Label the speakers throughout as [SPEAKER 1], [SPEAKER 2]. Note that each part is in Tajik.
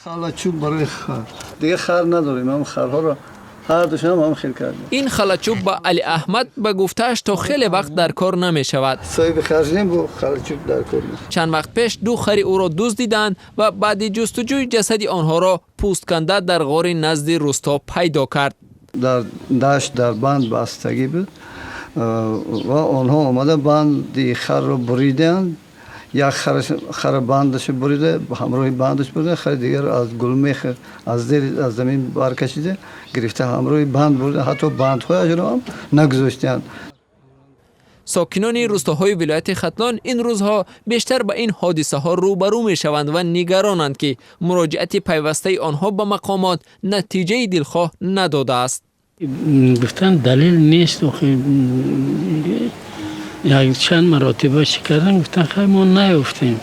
[SPEAKER 1] Халачӯб барои хар. Дигар хар надорем, ҳам харҳоро ҳар душам ҳам хел кардем.
[SPEAKER 2] Ин халачӯб ба Али Аҳмад, ба гуфтааш, то хеле вақт дар кор намешавад.
[SPEAKER 1] Соҳиби хар шудем, бо халачӯб дар кор нест.
[SPEAKER 2] Чанд вақт пеш ду хари ӯро дуздиданд ва баъди ҷустуҷӯй ҷасади онҳоро пӯстканда дар ғори назди рӯсто пайдо кард.
[SPEAKER 1] Дар дашт дар банд бастагӣ буд ва онҳо омада банди харро буриданд. Як хара бандашо бурида, ҳамроҳи бандаш бурда, хари дигар аз гулмех аз зери аз замин баркашида гирифта, ҳамроҳи банд бурда, ҳатто бандҳояшро ҳам нагузоштанд.
[SPEAKER 2] Сокинони рӯстоҳои вилояти Хатлон ин рӯзҳо бештар ба ин ҳодисаҳо рӯбарӯ мешаванд ва нигаронанд, ки муроҷиати пайвастаи онҳо ба мақомот натиҷаи дилхоҳ надодааст.
[SPEAKER 3] Гуфтан далел нест. Як чанд маротиба чӣ кардам, гуфтан, хай, мо наёфтем,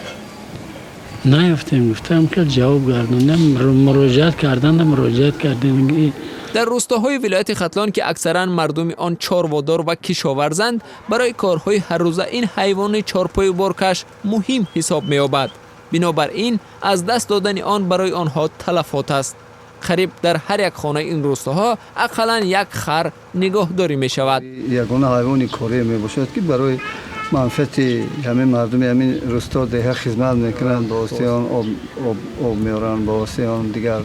[SPEAKER 3] наёфтем, гуфтам, ки ҷавоб гардондам. Муроҷиат карданда муроҷиат кардем.
[SPEAKER 2] Дар рӯстоҳои вилояти Хатлон, ки аксаран мардуми он чорводор ва кишоварзанд, барои корҳои ҳаррӯза ин ҳайвони чорпою боркаш муҳим ҳисоб меёбад. Бинобар ин аз даст додани он барои онҳо талафот аст. Қариб дар ҳар як хонаи ин рӯстоҳо ақаллан як хар нигоҳдорӣ мешавад.
[SPEAKER 1] Ягона ҳайвони корие мебошад, ки барои манфиати ҳамин мардуми ҳамин рӯсто, деҳа хизмат мекунанд. Ба воситаи он об меоранд, ба воситаи он дигар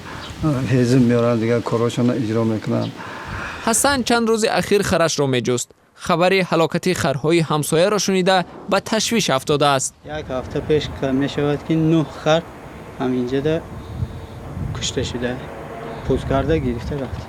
[SPEAKER 1] ҳезм меоранд, дигар корҳошонро иҷро мекунанд.
[SPEAKER 2] Ҳасан чанд рӯзи ахир харашро меҷуст. Хабари ҳалокати харҳои ҳамсояро шунида, ба ташвиш афтодааст.
[SPEAKER 4] Як ҳафта пеш мешавад, ки нӯҳ хар ҳаминҷода кушта шуда, пӯст карда гирифта рафт.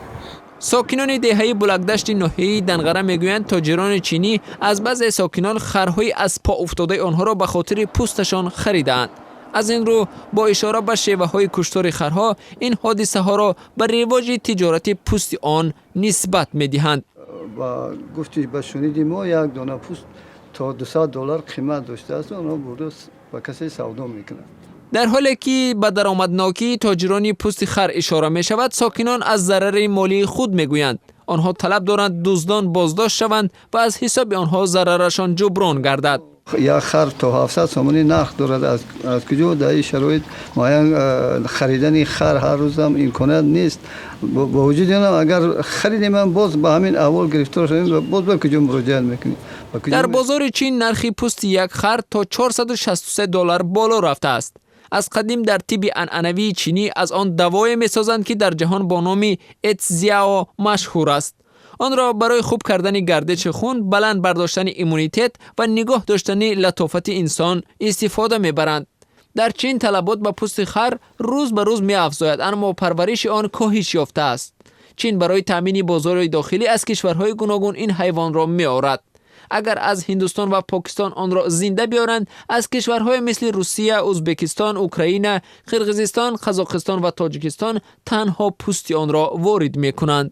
[SPEAKER 2] Сокинони деҳаи Булакдашти ноҳияи Данғара мегӯянд, тоҷирони чинӣ аз баъзе сокинон харҳои аз по уфтодаи онҳоро ба хотири пӯсташон харидаанд. Аз ин рӯ, бо ишора ба шеваҳои куштори харҳо, ин ҳодисаҳоро ба ривоҷи тиҷорати пӯсти он нисбат медиҳанд.
[SPEAKER 1] Ба гуфти, ба шуниди мо, як дона пӯст то 200 доллар қимат доштааст. Онҳо бурда ба касе савдо мекунанд.
[SPEAKER 2] Дар ҳоле ки ба даромаднокии тоҷирони пӯсти хар ишора мешавад, сокинон аз зарари молии худ мегӯянд. Онҳо талаб доранд, дуздон боздошт шаванд ва аз ҳисоби онҳо зарарашон ҷуброн гардад.
[SPEAKER 1] Як хар то 700 сомонӣ нарх дорад. Аз куҷо дар ин шароит муайян харидани хар ҳар рӯзам имконият нест. Бо вуҷуди он, агар харидем, боз ба ҳамин аҳвол гирифтор шавем, боз ба куҷо муроҷиат мекунем?
[SPEAKER 2] Дар бозори Чин нархи пӯсти як хар то 463 доллар боло рафтааст. Аз қадим дар тибби анъанавии чинӣ аз он давое месозанд, ки дар ҷаҳон бо номи эцзяо машҳур аст. Онро барои хуб кардани гардиши хун, баланд бардоштани иммунитет ва нигоҳ доштани латофати инсон истифода мебаранд. Дар Чин талабот ба пӯсти хар рӯз ба рӯз меафзояд, аммо парвариши он коҳиш ёфтааст. Чин барои таъмини бозори дохилӣ аз кишварҳои гуногун ин ҳайвонро меорад. Агар аз Ҳиндустон ва Покистон онро зинда биёранд, аз кишварҳое мисли Русия, Ӯзбекистон, Украина, Қирғизистон, Қазоқистон ва Тоҷикистон танҳо пӯсти онро ворид мекунанд.